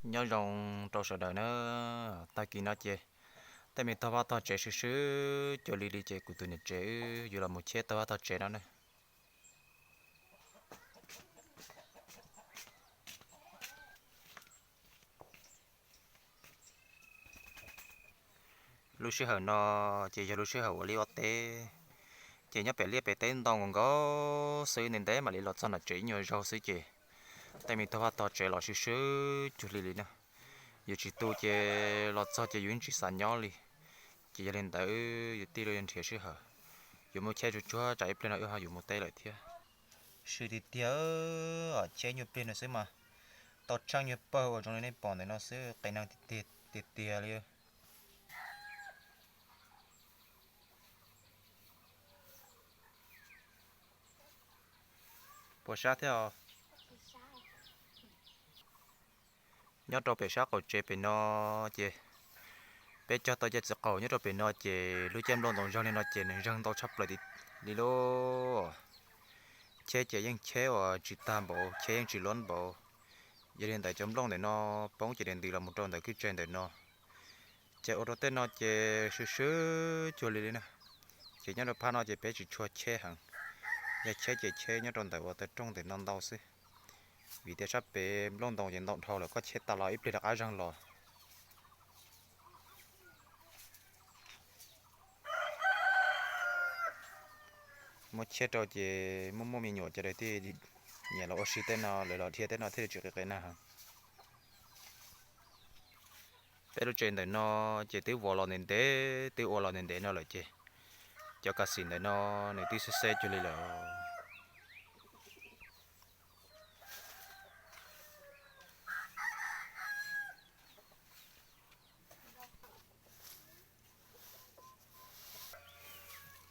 Nyob zoo rau sawv daws na, tag kis no ces tej me tog vaj tog tsev swb swb cuag li li ces kuv tus niam tsev wb yuav los mus cheb tog vaj tog tsev no na. Lub sij hawm no ces yog lub sij hawm ua liaj ua teb, ces nyob pem liaj pem teb ntoo nkaus xwb, ntev ntev mam li los txog nram tsev ib nyuag zaug xwb ces tej me tog vaj tog tsev los swb swb cuag li li na. Yus tsis tu ces los txog ces yus yeej tsis xav nyob li. Ces yog li ntawd yus tij laug yuav nrhiav sij hawm, yuav mus cheb tsuag tsuag tsam ib pliag no wb ho yuav mus teb lawm thiab. Swb tiag tiag, cheb nyuag pliag no xwb mas tau tsheej nyuag pawg uas zoo li nej pom ntawm no xwb, qias neeg tiag tiag li. Puas sab thiab os? Nyob rau pem sab qaum tsev pem no ces peb cog tau cov txiv qaum nyob rau pem no ces lub caij nplooj ntoos zog li no ces nws zeeg ntau tshaj plaws li lauj. Cheb ces yeej cheb uas tsis tag npaum, cheb yeej tsis luab npaum. Yog li ntawd cov nplooj ntawm no poob ces nws ntws los mus rau ntawm kwj tse ntawm no. Ces ua rau tej no ces swb swb cuag li li na. Ces nyob rau phab no ces peb tsis tshua cheb heev, yog cheb ces cheb nyob rau ntawm uas taw rooj ntawm no ntau xwb. Vim tias sab pem nplooj ntoos ces ntau dhau lawm, koj cheb tas los ib pliag rov qab zeeg los. Muab cheb rau ces muaj muaj me nyuam cov lawv thiaj nyiam los ua si tej no, lawv los dhia tej no thiaj li tsis qias qias neeg heev. Peb lub tsev ntawm no ces twb ua los ntev ntev, twb ua los ntev ntev no lawm ces cov kas xim ntawm no nws twb xeb xeb cuag li lawm.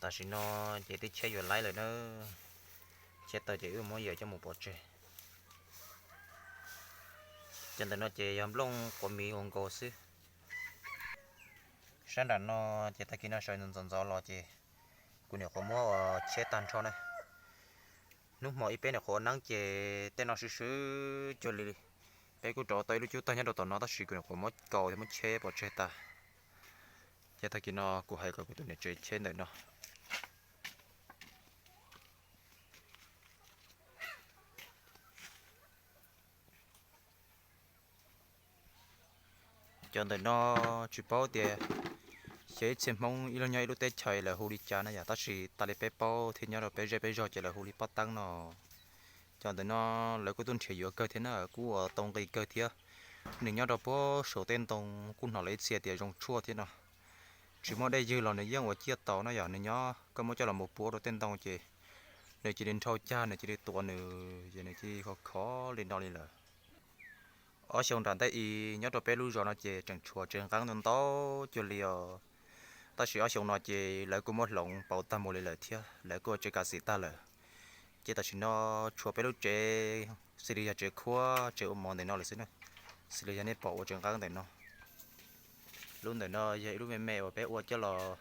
Tam sim no ces twb cheb yuav laib lawm na, cheb tau ces wb muab yawm coj mus pov tseg. Cov ntawm no ces yog nplooj quav miv ua nkaus xwb. Sab nram no ces tag kis no sawv ntxov ntxov los ces kuv nyuam qhuav muab ua cheb tag nrho na. Hnub hmo ib peb nyuam qhuav ua neeb ces tej no swb swb cuag li li. Peb kuj rauv tau ib lub cub tag nyob rau tom no tab sis kuv nyuam qhuav muab kaus thiab muab cheb pov tseg tas. Ces tag kis no kuv hais kom kuv tus niam tsev cheb ntawm no. Cov ntawm no tsis paub tias xyov ib txhia Hmoob ib leeg nyob ib lub teb chaws lawv hu li cas na yom, tab sis tas li peb paub thiab nyob rau peb zej peb zog ces lawv hu li pob teeb no. Cov ntawm no lawv kuj tuaj nrhiav yuav kawg thiab na, kuj ua tau nqi kawg thiab. Nws nyob rau puag saum tej ntoo, kuj hnov lawv ib txhia tias zoo tshuaj thiab no. Tsis muaj dej ywg los nws yeej ua ciaj tau na yom, nws nyob koj muab coj los mus puab rau tej ntoo ces nws cia li nrhau cag, nws cia li tuav nws, ces nws cia li khov khov li no li lawm. Ob xyoo nram ntej i nyob rau peb lub zos no ces tseem tshuav tsev nqeeb ntau ntau cuag li os. Tab sis ob xyoo no ces lawv kuj muab hloov pauv tag mus li lawm thiab, lawv kuj ua tsev kas xim tag lawm. Ces tam sim no tshuav peb lub tsev, xws li yog tsev khuab tsev ua mov ntawm no lawm xwb na, xws li yog nej pom ua tsev nqeeb ntawm no. Lub ntawm no yog ib lub me me uas peb ua coj los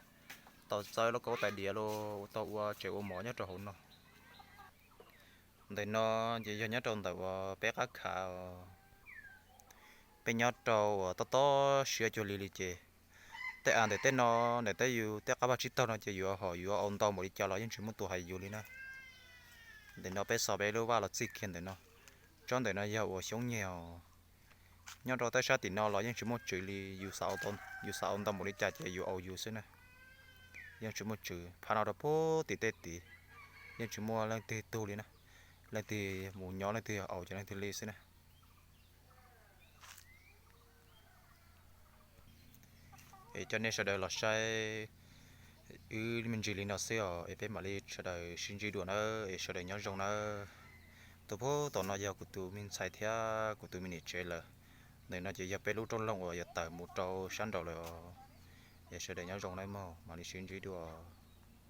tau txawb lub kaub tais diav los tau ua tsev ua mov nyob rau hauv no. Ntawm no ces yog nyob rau ntawm uas peb qab khav, peb nyob rau uas tob tob siab cuag li li ces tej av ntawm tej no, ntawm tej yus tej qab vaj tsib taug no ces yuav hom yuav au ntau npaum li cas los yeej tsis muaj tus hais yus li na. Ntawm no peb xov peb lub vaj los txij kiag ntawm no. Tsob ntawm no yog uas xyoob nyiag os. Nyob rau tej sab tim no los yeej tsis muaj tswv li, yus xav au ntau npaum li cas ces yus au yus xwb na. Yeej tsis muaj tswv, phab no rau puag tim tej tid yeej tsis muaj leej twg tug li na. Leej twg mus nyob leej twg au ces leej twg li xwb na. Es coj nej sawv daws los saib wb me ntsis li no xwb os, es peb mam li sawv daws sib ntsib dua nawb, es sawv daws nyob zoo nawb. Tus puag tom no yog kuv tus me ntxhais thiab kuv tus me niam tsev lawm. Ntawm no ces yog peb lub rooj loog uas yuav tawm mus rau sab nraud lawm os. Es sawv daws nyob zoo nawb mog, mam li sib ntsib dua.